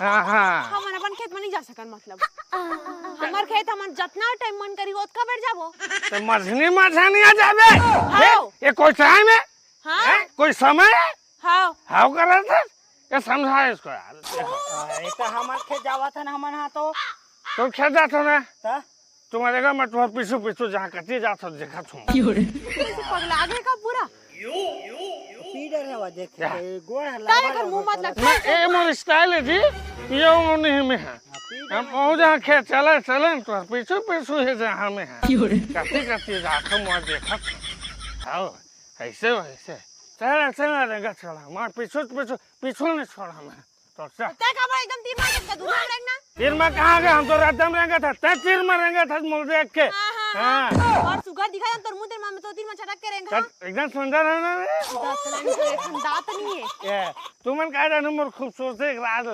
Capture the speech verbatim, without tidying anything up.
हाँ, हाँ। हमन अपन खेत में नहीं जा सकन, मतलब। हमर खेत हमन जतना टाइम मन करी, ओतका बेर जाबो। तो मझनी मझनिया जाबे? हाँ। ये, ये कोई टाइम है? हाँ। हैं? कोई समय है? हाँ। हाँ, कर रहा था? ये समझा इसको यार। अरे, तो हमार खेत जावा था ना, हमन हाँ तो। तो खेत जात हो ना? ता? तुम्हारे घर में तुम्हारे पीछू पीछू जहाँ कटी जात हो, देखा तुम। क्यों रे? पगला गए का पूरा? पी डर है वो, देख, क्या? ये गोड़ है, तारे लावा कर मुंह मत लगा। लग। मैं, ए, मोर स्टाइल है जी, ये वो नहीं में है। पी डर हम है। वो जहाँ खेत चले, चले न, तो पीछू पीछू है जहाँ में है। क्यों रे? कटी कटी जात हो, मैं देखा था। आओ, ऐसे वैसे। चला, चला, रेंगा चला। मार पीछू, पीछू, पीछू नहीं छोड़ा मैं। तो चल। तै काबर एकदम तीर मार के दूर में रेंगना? तीर में कहाँ गए? हम तो रद्दम रेंगा था। तै तीर में रेंगा था, मुझे देख के। हाँ, हाँ, हाँ। हाँ। और सुगर दिखा था, तोर मुंह तेरे माँ में तो तीर में चटक के रेंगा। चल, एकदम सुंदर है ना रे? दांत नहीं है, दांत नहीं है। ये, तुमन का जानू मोर खूबसूरती एक राज ल।